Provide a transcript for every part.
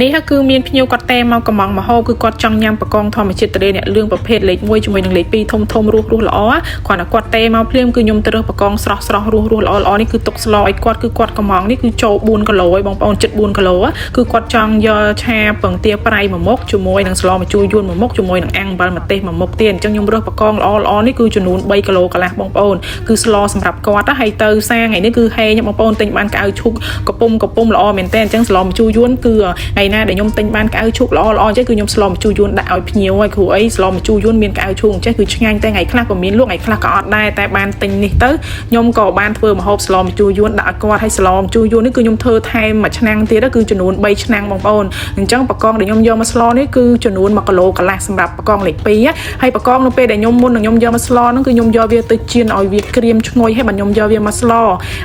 នេះគឺមានភ្ញៀវគាត់ទេមកកំងមហោគឺគាត់ចង់ញ៉ាំបកងធម្មជាតិទលេអ្នកលឿងប្រភេទលេខ1ជាមួយនឹងលេខ2ធំធំរស់រស់ល្អគ្រាន់តែគាត់ទេមកភ្លាមគឺខ្ញុំទៅរើសបកងស្រស់ស្រស់រស់រស់ល្អល្អនេះគឺទុកស្លឲ្យគាត់គឺគាត់កំងនេះគឺចូល4គីឡូឲ្យបងប្អូនជិត4គីឡូគឺគាត់ចង់យកឆាពងទាប្រៃមួយមុខជាមួយនឹងស្លម្ជូរយួនមួយមុខជាមួយនឹងអាំងអំបិលម្ទេសមួយមុខទៀតអញ្ចឹងខ្ញុំរើសបកងល្អល្អនេះគឺចំនួន3គីឡូកន្លះបងប្អូនគឺស្លសម្រាប់គាត់ហើយទៅសាថ្ងៃនេះគឺហេងបងប្អូនទិញបានកៅឈូកកំពុំកំពុំល្អមែនតើអញ្ចឹងស្លម្ជូរយួនគឺថ្ងៃណាដែលខ្ញុំទិញបានកៅឈូកល្អល្អអញ្ចឹងគឺខ្ញុំស្លម្ជូរយួនដាក់ឲ្យភ្ញៀវហើយគ្រូអីស្លម្ជូរយួនមានកៅឈូកអញ្ចឹងគឺឆ្ងាញ់តែថ្ងៃខ្លះក៏មានលក់ថ្ងៃខ្លះក៏អត់ដែរតែបានទិញនេះទៅខ្ញុំក៏បានធ្វើម្ហូបស្លម្ជូរយួនដាក់ឲ្យគាត់ហើយស្លម្ជូរយួននេះគឺខ្ញុំធ្វើថែមមួយឆ្នាំងទៀតគឺចំនួន3ឆ្នាំងបងប្អូនអញ្ចឹងបកងដែលខ្ញុំយកមកស្លនេះគឺចំនួន1គីឡូកន្លះសម្រាប់បកងលេខ2ហើយបកងនៅពេលដែលខ្ញុំមុននឹងខ្ញុំយកមកស្លហ្នឹងគឺខ្ញុំយកវាទៅចៀនឲ្យវាក្រៀមឈ្ងុយហើយបើខ្ញុំយកវាមកស្ល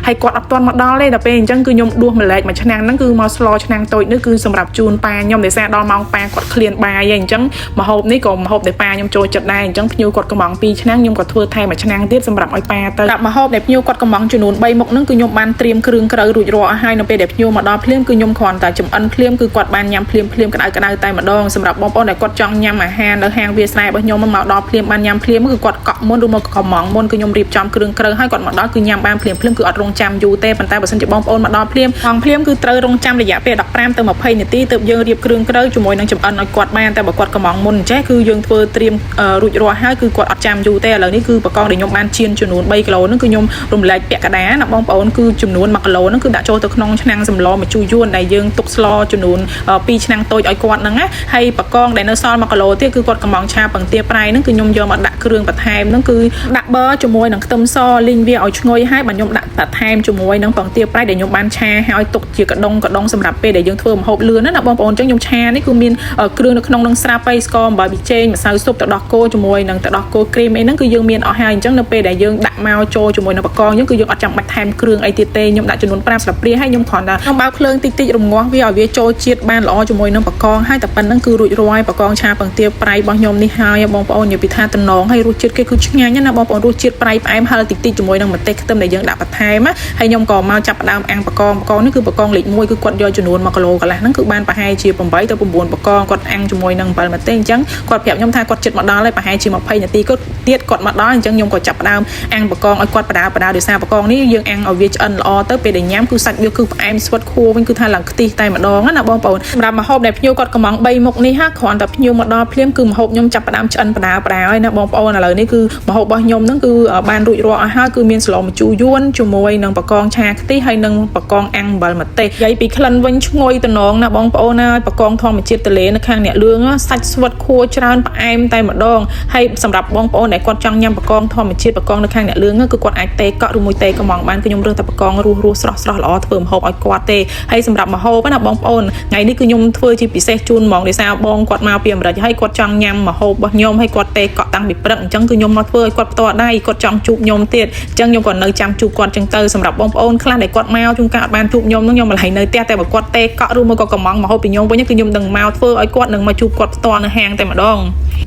ហើយគាត់អត់ទាន់មកដល់ទេដល់ពេលអញ្ចឹងគឺខ្ញុំដួសម្លែកមួយឆ្នាំងហ្នឹងគឺមកស្លឆ្នាំងតូចនេះគឺសម្រាប់ជូនប៉ាខ្ញុំដោយសារដល់ម៉ោងប៉ាគាត់ឃ្លានបាយហើយអញ្ចឹងម្ហូបនេះក៏ម្ហូបដែលប៉ាខ្ញុំចូលចិត្តដែរអញ្ចឹងភ្ញៀវគាត់កំង2ឆ្នាំងខ្ញុំក៏ធ្វើថែមមួយឆ្នាំងទៀតសម្រាប់ឲ្យប៉ាទៅដាក់ម្ហូបដែលភ្ញៀវគាត់កំងចំនួន3មុខហ្នឹងគឺខ្ញុំបានត្រៀមគ្រឿងក្រៅរួចរាល់អស់ហើយនៅពេលដែលភ្ញៀវមកដល់ភ្លាមគឺខ្ញុំគ្រាន់តែចំអិនភ្លាមគឺគាត់បានញ៉ាំភ្លាមភ្លាមក្តៅក្តៅតែម្ដងសម្រាប់បងប្អូនដែលគាត់ចង់ញ៉ាំអាហារនៅហាងវាស្រែរបស់ខ្ញុំមកដល់ភ្លាមបានញ៉ាំភ្លាមគឺគាត់កក់មុនឬមកកំងមុនគឺខ្ញុំរៀបចំគ្រឿងក្រៅហើយគាត់មកដល់គឺញ៉ាំបានភ្លាមភ្លាមគឺអត់រងចាំយូរទេប៉ុន្តែបើសិនជាបងប្អូនមកដល់ភ្លាមហងភ្លាមគឺត្រូវរងចាំរយៈពេល15ទៅ20នាទីទើបយើងរៀបគ្រឿងក្រៅជាមួយនឹងចំអិនឲ្យគាត់បានតែបើគាត់កំងមុនអញ្ចេះគឺយើងធ្វើត្រៀមរួចរាល់ហើយគឺគាត់អត់ចាំយូរទេឥឡូវនេះគឺបកងដែលខ្ញុំបានចៀនចំនួន3គីឡូហ្នឹងគឺខ្ញុំរំលែកពាក់កណ្ដាលណាបងប្អូនគឺចំនួន1គីឡូហ្នឹងគឺដាក់ចូលទៅក្នុងឆ្នាំងសម្លម្ជូរយួនដែលយើងទុកស្លចំនួន2ឆ្នាំងតូចឲ្យគាត់ហ្នឹងណាហើយបកងដែលនៅសល់1គីឡូទៀតគឺគាត់កំងឆាពងទាប្រៃហ្នឹងគឺខ្ញុំយកមកដាក់គ្រឿងបន្ថែមហ្នឹងគឺដាក់ប័រជាមួយនឹងខ្ទឹមសលីងវាឲ្យឈ្ងុយហើយបាទខ្ញុំដាក់បន្ថែមជាមួយនឹងពងទាប្រៃដែលខ្ញុំបានឆាហើយទុកជាកដុងកដុងសម្រាប់ពេលដែលយើងធ្វើម្ហូបលឿនណាបងប្អូនអញ្ចឹងខ្ញុំឆានេះគឺមានគ្រឿងនៅក្នុងនឹងស្រាប់ហើយស្ករអំបិលប៊ីចេងម្សៅស៊ុបទឹកដោះគោជាមួយនឹងទឹកដោះគោគ្រីមអីហ្នឹងគឺយើងមានអស់ហើយអញ្ចឹងនៅពេលដែលយើងដាក់មកចូលជាមួយនឹងបកងអញ្ចឹងគឺយើងអត់ចាំបាច់ថែមគ្រឿងអីទៀតទេខ្ញុំដាក់ចំនួន5ស្លាបព្រាហើយខ្ញុំគ្រាន់តែខ្ញុំបើកភ្លើងតិចតិចរងាស់វាឲ្យវាចូលជាតិបានល្អជាមួយនឹងបកងហើយតែប៉ុណ្្នឹងគឺរួចរាល់បកងឆាពងទាប្រៃរបស់ខ្ញុំនេះហើយបងប្អូននិយាយពីថាតំណងហើយរសជាតិគេគឺឆ្ងាញ់ណាស់បងប្អូនរសជាតិប្រៃផ្អែមហឹរតិចតិចជាមួយនឹងម្ទេសខ្ទឹមដែលយើងដាក់បន្ថែមហើយខ្ញុំក៏មកចាប់ផ្ដើមអាំងបកងបកងនេះគឺបកងលេខ1គឺគាត់យកចំនួន1គីឡូកន្លះហ្នឹងគឺបានប្រហែលជា8ទៅ9បកងគាត់អាំងជាមួយនឹងអំបិលម្ទេសអញ្ចឹងគាត់ប្រាប់ខ្ញុំថាគាត់ចិត្តមកដល់ហើយប្រហែលជា20នាទីគាត់ទៀតគាត់មកដល់អញ្ចឹងខ្ញុំក៏ចាប់ផ្ដើមអាំងបកងឲ្យគាត់បដាបដាដោយសារបកងនេះយើងអាំងឲ្យវាឆ្អិនល្អទៅពេលដែលញ៉ាំគឺសាច់វាគឺផ្អែមស្វិតខួរវិញគឺថាឡើងខ្ទិះតែម្ដងណាបងប្អូនសម្រាប់ម្ហូបដែលភ្ញៀវគាត់កំង3មុខនេះហាគ្រាន់តែភ្ញៀវមកដល់ភ្លាមគឺម្ហូបខ្ញុំចាប់ផ្ដើមឆ្អិនបដាបដាហើយណាបងប្អូនឥឡូវនេះគឺម្ហូបរបស់ខ្ញុំហ្នឹងគឺបានរួចរាល់អស់ហើយគឺមានស្លម្ជូរយួនជាមួយនឹងបកងឆាខ្ទិះហើយនឹងបកងអាំងអំបិលម្ទេសនិយាយពីក្លិនវិញឈ្ងុយតំណងណាបងប្អូនណាបកងធម្មជាតិទលេនៅខាងអ្នកលឿងសាច់ស្វិតខួរច្រើនផ្អែមតែម្ដងហើយសម្រាប់បងប្អូនដែលគាត់ចង់ញ៉ាំបកងធម្មជាតិបកងនៅខាងអ្នកលឿងគឺគាត់អាចទេកក់ឬមួយទេកំងបានគឺខ្ញុំរើសតែបកងរស់រស់ស្រស់ស្រស់ល្អធ្វើម្ហូបឲ្យគាត់ទេហើយសម្រាប់ម្ហូបណាបងប្អូនថ្ងៃនេះគឺខ្ញុំធ្វើជាពិសេសជូនហ្មងដោយសារបងគាត់មកពីអាមេរិកហើយគាត់ចង់ញ៉ាំម្ហូបរបស់ខ្ញុំហើយគាត់ទេកក់តាំងពីព្រឹកអញ្ចឹងគឺខ្ញុំមកធ្វើឲ្យគាត់ផ្ទាល់ដៃគាត់ចង់ជួបខ្ញុំទៀតអញ្ចឹងខ្ញុំក៏នៅចាំជួបគាត់អញ្ចឹងទៅសម្រាប់បងប្អូនខ្លះដែលគាត់មកជួនកាលអត់បានជួបខ្ញុំហ្នឹងខ្ញុំម្ល៉េះនៅផ្ទះតែបើគាត់ទេកក់ឬមួយក៏កំងម្ហូបពីខ្ញុំវិញគឺខ្ញុំនឹងមកធ្វើឲ្យគាត់នឹងមកជួបគាត់ផ្ទាល់នៅហាងតែម្ដង។